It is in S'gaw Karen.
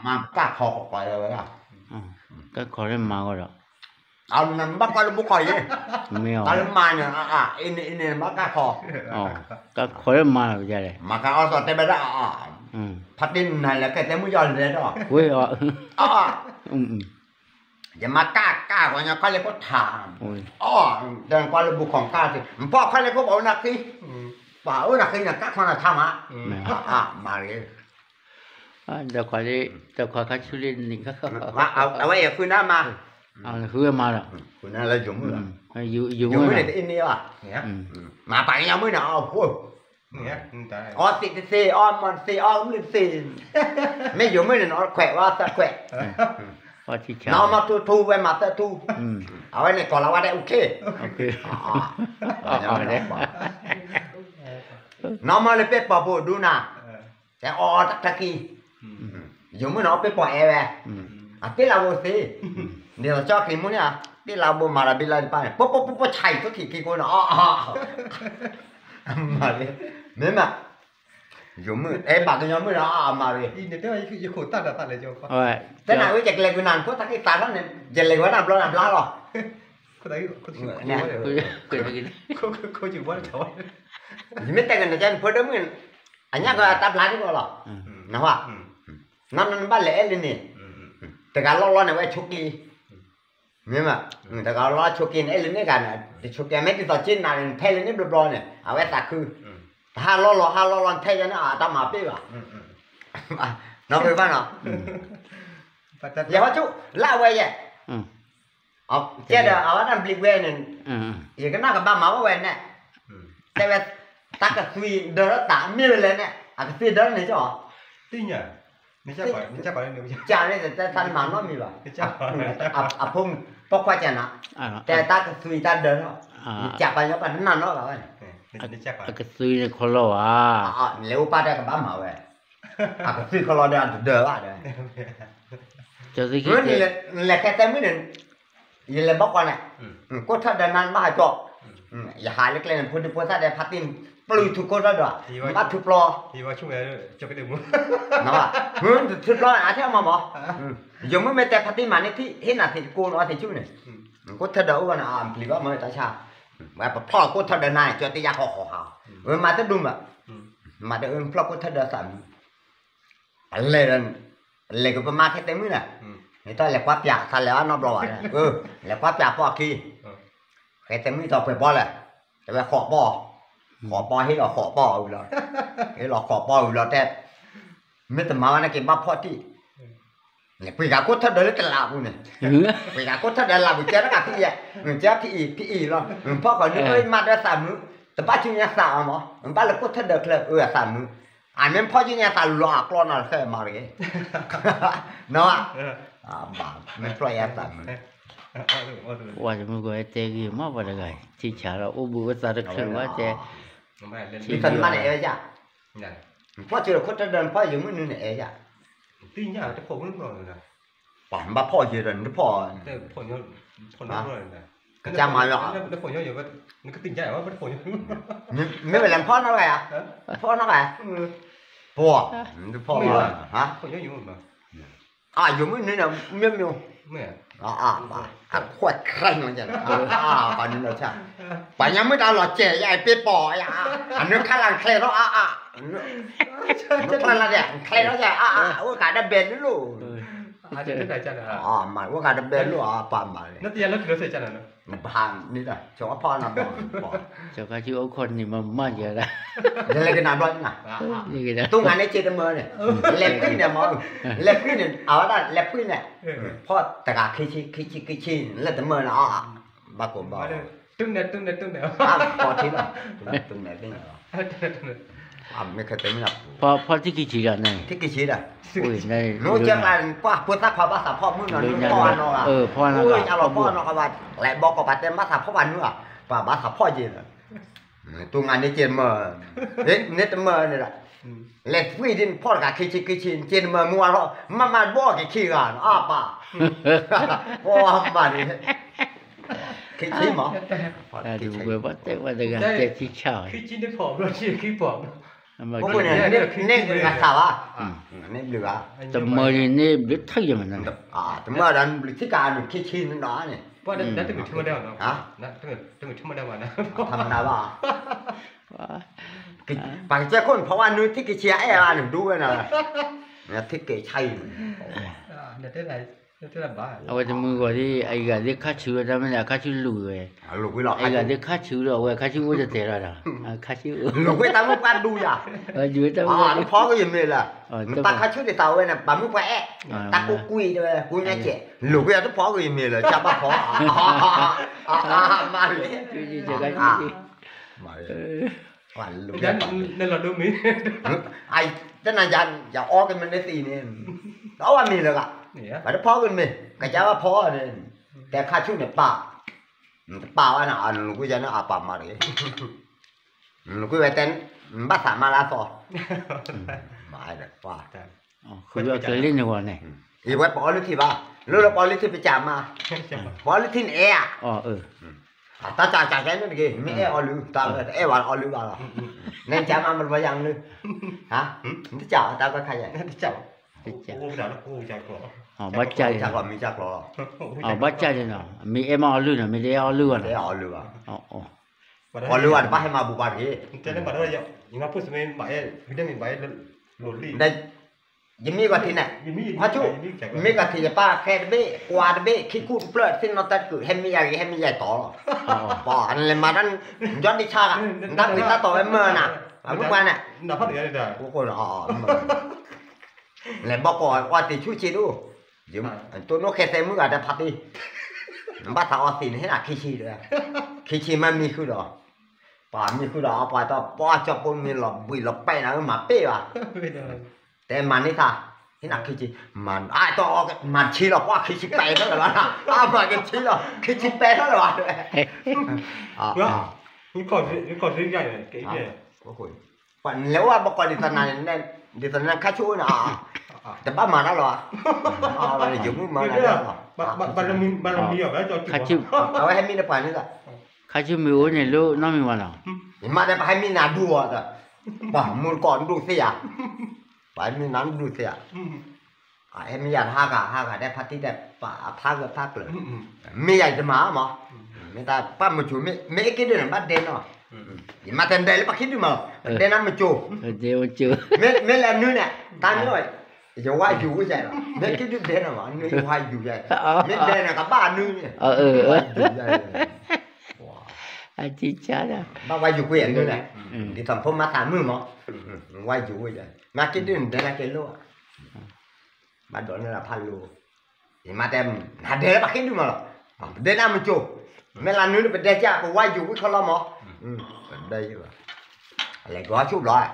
မၤကၢ်ခီဝဲဒၣ်, ကၢ်ခီလၢမၤဂီၢ်ဒီး, အဘၣ်ကွၢ်လၢဘိခီယဲ, မ့ၢ်အီၤ, တၢ်လၢမၤန့ၣ်, အ့န့ၣ်အ့န့ၣ်ဘၣ်ကၢ်ခီ, ကၢ်ခီလၢမၤလီၤယလဲၣ်, မၤကၢ်အီၣ်သီတဲဘၣ်ဒၣ်, ဖါတ့ၢ်နၤလဲၤခဲတဲမုၢ်ယီၤလဲၤဒီး, ဝဲအီၤ, ယမၤကၢ်ကၢ်ဂီၤညါခီလ့ၢ်ခိၣ်ထး, အီၣ်, ဒီးကွၢ်လၢဘိခီကၢ်, နဖီၣ်ခီလ့ၢ်ခိၣ်ပှၤအိၣ်နၢ်ဃံ, ပှၤအိၣ်နၢ်ဃံန့ၣ် ကၢ်ခီနၤထါမး, မၤလံ, ဒီးခွါလၢ, ဒီးခွါခါဆူလၢနံၤ, အဝဲယဃုနၢ်မး, ဃုဝဲမၤဒီး, ဃုနၢ်လၢယိၤမုၣ်လီၤ, ယိၤမုၣ်န့ၣ်တအ့န့ၢ်ဘၣ်, မၤပှၤကညီမုၣ်န့ၣ်, အီၣ်သ့းတသ့, အီၣ်မီၢ်တသ့, အီၣ်မုၢ်တသ့, မ့ၢ်ယိၤမုၣ်န့ၣ် နီၢ်ခွဲးဝဲသၢခွဲး, နီၢ်မီၢ်ထူထူဝဲမၤသၢထူ, အဝဲန့ၣ်ကိးလီၤဝဲဒၣ်အူခ့ၣ်, နီၢ်မီၢ်လၢပ့ၢ်ပီၤပူၤဒူနၤ, တဲအီၣ်အီတၢ်ချၢခံ, ယိၤမုၣ်န့ၣ် အီၣ်ပ့ၢ်ပီၤအဲၣ်ဝဲ, အတ့ၢ်လၢဘိသ့, ဒ်သိးကၠီက့ၤမူန့ၣ်, တ့ၢ်လၢဘိမၤဒီးဘ့ၣ်လၢတပၢ်န့ၣ် ပပပပဆဲးအံၤ သူခံခံကိးန့ၣ်, မၤလံ, မ့ၢ်မး, ယိၤမုၣ် အဲၣ်ဘၣ်ကညီမုၣ်ဒီး အမၤလံ, ယခိၣ်သၣ်ဒီးသးလဲၤကၠီ, တဲနၤဝဲ ယကလဲၤကွံာ်နၤ နဖိသၣ်ခံသးထီၣ်န့ၣ် ယလဲၤဝဲနၤဘျီနၤဘျါလီၤ, ယမ့ၢ်တဲကနၤကဲ နဖိဒိၣ်မုၣ် အညၣ်ကတၢၢ်တဘျါဒ်ဘၣ်လီၤ, နဟါ, နီၢ်နဘၣ်လဲၤအဲၣ်လၢန့ၣ်, တဂၤလီၢ်လီၢ်န့ၣ် အဝဲဆိးက့, မ့ၢ်မး, တဂၤလီၢ်ဆိးက့န့ၣ် အဲၣ်လၢန့ၣ်ဂၤန့ၣ် တဆိးက့ မ့ၢ်ဒ်သိးက့နၤန့ၣ် နထဲလၢန့ၣ်ဘျီဘျီန့ၣ် အဝဲသးခု, တဟးလီၢ်လီၢ် ဟးလီၢ်လီၢ် နထဲယဲန့ၣ် အတၢ်မၤပ့ၢ်ဘၣ်, နီၢ်ဖုဘၣ်နီၤ, ယဟီဆူၣ် လၢအဝဲယဲ ကဲဒီး အဝဲဒၣ်ဘျံးဝဲန့ၣ်, ယကနၣ်ကဘၣ်မၤဝဲဝဲန့ၣ်, တဲဝဲ, တၢ်ကသွံဒၢထီၣ်သးမ့ၢ်ဝဲလဲၣ်န့ၣ် အကသွံဒၢန့ၣ်ကီ, သ့ၣ်ညါ, ကန့ၣ် တသးတမၤနီတမံၤဘၣ်, အဖိမုၣ်ပိာ်ခွါကနၤ, တဲတၢ်ကသွံတၢ်ဒၢထီၣ်, ယကပာ်ညီပာ်တနၢ်နီတဂၤဘၣ်န့ၣ်, အကသွံန့ၣ်ခီလီၤဧါ, လဲၤအိၣ်ပၢ်တၢ်ကဘၣ်မၤဝဲ, အကသွံခီလီၤဒီးအတဒၢဘၣ်ဒီး နလဲၤခဲတဲမုၢ်န့ၣ်, ယလဲၤဘီကီးန့ၣ်, ကိးထီၣ်ဒီးနၤဘၣ်ဟးကီး, ယဟးလၢကျဲန့ၣ် ဖိဒံဖိသၣ်ဒီးဖါတံၢ်, ပျုၢ်ထူကိးထီၣ်ဒီး, ဘၣ်ထူပျီ, ထူပျီအထဲအမၤမၤ, ယမ့ၢ်မ့ၢ်တဲဖါတံၢ်မၤန့ၣ်ထံၣ် ဟ့ၣ်နၤသ့ၣ်ကိးနီၤသ့ၣ်ဆူၣ်န့ၣ်, ကိးထီၣ်ဒီးအိၣ်ဘၣ်န့ၣ် အပျံၤဘၣ်မၤတၢ်ဆါ, ဝဲပဖျီၣ်ကိးထီၣ်ဒီးနၤ ကၠီတယာ်ဃီဃီဟး, ဝဲမၤတဒူၣ်မး, မၤတအၢဖျီၣ်ကိးထီၣ်ဒီးသးမုာ် အလဲၤ, လဲၤကပမၤခဲတဲမုၢ်လၢ်, နတလဲၤကွၢ်ပၠး သးလဲၤအါနီတဘျီဘၣ်, လဲၤကွၢ်ပၠးပီၢ်အခံ, ခဲတဲမုၢ်တီၢ်ပှဲၤဘီလဲၣ်, တဲဝဲဃိးပီၢ်, ဃိးပီၢ်ဟ့ၣ်လီၤဃိးပီၢ်ဝံၤလီၤ, ဟ့ၣ်လီၤဃိးပီၢ်ဝံၤလီၤတဲ, မ့ၢ်တမၤဝဲန့ၣ်က့ၤဘၣ်ဖီၣ်တံၢ်, ပှ့ၤဂၤကိးထီၣ်ဒီးလၢတလးပူၤန့ၣ်, ပှ့ၤဂၤကိးထီၣ်ဒီးလးပူၤ ကဲထီၣ်ကဖံးယဲ, ကဲဖံးအံၤဖံးအံၤလီၤ, ဖီၣ်ဃီၤနုအၢမးဒီးသးမုာ်, တဘၣ်ဆူညါသးအီၤမး, ဘၣ်လၢကိးထီၣ်ဒီးချၢအၢအသးမုာ်, အမ့ၢ်ဖီၣ်ယုၢ်ညါသးလီၤအကျီနီၤတဃဲမၤတဂ့ၤ, နီၤ, မ့ၢ်ဖျီၣ်ယါသးမုာ်, ဝဲတမုၢ်ကတဲဂ့ၤမးပှၤတဂၤ, ထံဆးလီၤအိၣ်ဘှံးအိၣ်သါတချုးဘၣ်တဲ, နမါန့ၣ်အဲၣ်ယၤ, နဖီၣ်ဆူးဒီးခိၣ်ထၢၣ်ဒီးနဖီၣ်ယုၢ်မုၢ်နုၤန့ၣ်အဲၣ်ယၤ, ပှၤနဘၣ်ဖီၣ်ယဲဒီးနတဖီၣ်, ကစၢ်မၤယီၤ, မ့မ့ၢ်လဲၤဖီၣ်နီၢ်ဂၤဧါ, ဖီၣ်နီၢ်ဂၤ, ပှၤ, နတဖီၣ်, ယုၢ်မုၢ်နုၤန့ၣ် မ့ၢ်မ့ၢ်, အခွဲးခရဲၣ်နၤ, ပှၤညါမုၢ်တၢ်လီၤစဲးယၤ ပ့ၤပီၤယၤ, အနုခါလၢနချဲထီၣ်အါအါ, နချဲလၢဒဲး နချဲထီၣ်ယၤအါအါ, အိၣ်ကးတဘဲလိၣ်, အိၣ်ကးတဘဲလိၣ်အပှၤမၤလဲၣ်, နဘၣ်န့ၣ်ဒီး ကၠီဖီၣ်နဘီ, ကၠီကါဆူအိၣ်ခိးနံၤမးမးယဲဒၣ်, ယလဲၤကနၣ်ဘျီနၤ, တိၢ်ငါန့ၣ်စ့တမၢန့ၣ်, လဲၤဖှံန့ၣ်မး, လဲၤဖှံန့ၣ် အဝဲဒၣ်လဲၤဖှံန့ၣ်, ဖီၣ်တဂၤခံဆံ ခံဆံ ခံဆံ လၢတမၢန့ၣ်, ဘၣ်ကိးဘၣ်, တုၤန့ၣ် တုၤန့ၣ် တုၤန့ၣ်, ဖီၣ်ထံလီၤ, တုၤန့ၣ် တုၤန့ၣ်, မ့ၢ်ခဲတဲမ့ၢ်, ဖီၣ်ထံခံဆံဒီးန့ၣ်, ထံခံဆံဒီး, နအိၣ်ကဲကျါ ကွၢ်ဖိသၣ်ခွါဘၣ်သးဖီၣ်မုၣ်နီၤ, နဖီၣ်အနီၢ်ဂၤ, အိၣ်ကၢ်လီၤဖီၣ်အနီၢ်ဂၤဘၣ်, လဲၤဘီကီးပှၤတဲဘၣ်သးဖီၣ်ဘၣ်နုၤ, ပှၤဘၣ်သးဖီၣ်က့ၤလီၤ, တိၢ်ငါန့ၣ်စ့တမၢ, န့ၣ်တမၢန့ၣ်ဒီး, လဲၤဖှံဒ်နဖီၣ်တဂၤခံဆံ ခံဆံ စ့တမၢမုၢ်ဝါထီၣ် မၤမၤဘီက့ၤခံဂၤနီၤ အါပၢ်, ပှၤမၤန့ၣ်, ခံဆံမး, ခံဆံ, ခံဆံန့ၣ်ဖီၣ်ဘျီ ခံဆံခံပီၢ်ဘျီ, န့ၣ် န့ၢ်ဘျုးဂၤသးဘၣ်, န့ၢ်ဘျုးဂၤ, တမၢန့ၣ်န့ၢ်ဘျုးထၢၣ်ယဲၢ်မးန့ၣ်, တမၢဒီးဘျုးထံၣ်ကးအနုာ်ခံဆံန့ၣ်ဒီးန့ၣ်, ထမတဘၣ်, ပှၤကစၢၢ်ခိၣ်န့ၣ် ဖီဝါနုာ်ထံၣ်က့ၤဆံအအဲၣ်အါန့ၣ်ဒိဝဲနၤ, ထံၣ်က့ၤဆံအံၤ, အဝဲတမုၢ်ဂီၤဒ် အဂၤသ့ၣ်ခါဆူဝဲတၢ်မ့ၢ်န့ၣ် အခါဆူလူၤဝဲ, အဂၤသ့ၣ်ခါဆူဒီး အဝဲခါဆူအိၣ်တတဲာ်လီၤဒီး, ခါဆူအိၣ်, လူၤကွံာ်တၢ်မုၢ်ပှၢ်ဒူယၤ, တဖီကယမ့ၢ်လၢ, တၢ်ခါဆူဒ်သိးဝဲန့ၣ် ပှၤမုၢ်ပှၢ်အဲၣ်, တၢ်ကိးကွံာ်တဲဝဲ ကိးညါကဲး, လူၤကွံာ်တဖီကယမ့ၢ်လၢ ကၢ်ဘၣ်ဖီ, မၤလံ, မၤလံ, တနၤယၤ ယအီကမ့ၢ်န့ၣ်သံန့ၣ်, ဒီးဝဲမ့ၢ်လၢဂၤ, ဘၣ်တဖီကမ့ၢ် ကစၢ်ဘၣ်ဖီန့ၣ်, တဲခါဆူန့ၣ်ပာ်, တပာ်ဝဲန့ၣ် အလူၤကွံာ်ယၤန့ၣ် အပာ်မၤတဂ့ၤ, လူၤကွံာ်ဝဲတဲ, ဘၣ်သးမၤလၢအသီ, မၤဒီးပှၤ, ဃုအကလ့ၢ်န့ၣ်ဝဲန့ၣ်, အံၤဝဲပအီလုၢ်ထံဘၣ်, လၢလၢပအီလုၢ်ထံပကးမၤ, ပအီလုၢ်ထံန့ၣ်အဲၣ်ဧါ, တၢ်ကးကးကဲန့ၣ်တဂ့ၤ, မ့ၢ်အဲၣ်အီလုၢ်, တၢ်အဲၣ်ဝဲအီလုၢ်ဘၣ်လီၤ, နကးမၤမတၤပှၤယၤမနုၤ, နတကးတၢ်ကခါယဲၢ်, ဘၣ်ကး, ဘၣ်ကးန့ၣ်, မ့ၢ်အဲၣ်မၤအီလုၢ်န့ၣ် မ့ၢ်တအဲၣ်အီလုၢ်ဘၣ်န့ၣ်, အီလုၢ်ဘၣ်တဘၣ်ဟဲမၤဘူးပှၤတဂ့ၤ, ယမ့ၢ်ကီၢ်ထံးန့ၣ်, ခီဆူ, မ့ၢ်ကီၢ်ထံးယပၢ်ဃဲတဘ့ၣ် ကွၢ်တဘ့ၣ် ခံကူၣ်တဖျၢၣ် သ့ၣ်နီၣ်တၢ်တကုာ် ဟဲမ့ၢ်ယၤဂ့ၤ ဟဲမ့ၢ်ယၤတီၤလီၤ, ပှၤနလဲၤမၤတၢ်, ယီၢ်တဆါဂၤ, တၢ်ပှ့ၤတၢ်တီၤဝဲမၢနၤ, မုၢ်ပှၢ်န့ၣ်, လဲၤဘီကီးအီသံးဆူၣ်ဆံးဒိၣ်, တိၢ်နီၣ်ဃဲသဲမုၣ်ဂၤတဖးတံၢ်, နဘၣ်သးအီသံးန့ၣ် ဟ့ၣ်နၤခံဆံဒီး, ခံဆံမ့ၢ်မံဃုာ်ဒီး, ပှၤမံဃုာ်ဒီး ပှၤတီပှၤကၠီပိာ်မ့ၢ်လီၤဘှံးလီၤပဲာ်နၤ မၤပ့ၢ်ဘၣ် တဲမၤန့ၢ်သး, ဟ့ၣ်နၤခံဆံ, မၤ, အတီ မၤတဆံလီၤ ပှၤခံဆံပဲာ်ထီၣ်လၢၤဘၣ်, အမၤကဆံလီၤ ခံဆံပဲာ်ထီၣ်လၢၤဘၣ်, လဲၤအိၣ်ဘၣ်ဘီကီးဒ်သိးနၤန့ၣ်, ဒ်သိးနၤခါဆူၣ်န့ၣ်, တဘၣ်မၤတၢ်လီၤ, ယမုၢ်မၤနၤလီၤ, ခါဆူၣ်မ့ၢ်အိၣ်န့ၣ်လၢနီတမံၤဘၣ်နီၤ, ယမၤဒီးပှၤဟဲမံနၤဒူအီၤ, ပှၤမုၢ်တကိးဒူသ့ဧါ, ပှၤဟဲမံနၤဒူသ့ဧါ, ဟဲမံယၤတဟးဂၤ ဟးဂၤဒဲးဖါတံၢ်တဲ ပာ်ဖးဂၢၢ်ဖးကျၢၤ, မ့ၢ်ယၤယတမၤမး, မ့ၢ်တၢ်ပာ်မကိၤ မ့ၢ်အ့ၣ်က့ၤဒုးန့ၣ် ဘၣ်ဒဲနီၤ, ယမၤတဒဲလၢပှၤခံဒုမးလီၤ, ပဒဲနၤမကိၤ, မ့ၢ်လဲၤနုၤန့ၣ် တၢ်မ့ၢ်, ယဝါယူၤဝဲယၤလီၤ, မ့ၢ်ခံဒုဒဲနီၤ နုၤယဝါယူၤယၤ, မ့ၢ်ဒဲန့ၣ် ကဘၣ်နုၤန့ၣ်, ဝါယူၤယၤ, ဘၣ်ဝါယူၤကွံာ်အနုၤန့ၣ်, ဒ်သိးဖိမၤသးမုၣ်မး, ဝါယူၤဝဲယၤ, မ့ၢ်ခံဒုန့ၣ် ဒဲနၤက့ၤလိၣ်, ဘၣ်ဒိးန့ၢ်လၢဖးလိၤ, ယမၤတဲ, နဒဲလၢပှၤခံဒုမးလီၤ, ပဒဲနၤမကိၤ, မ့ၢ်လၢနုၤန့ၣ် ပဒဲကၢ် ပဝါယူၤဝံၣ်ခီလီၤမး, ပဒဲယဘၣ်, လဲၤဒွးဆူၣ်ဘျီ,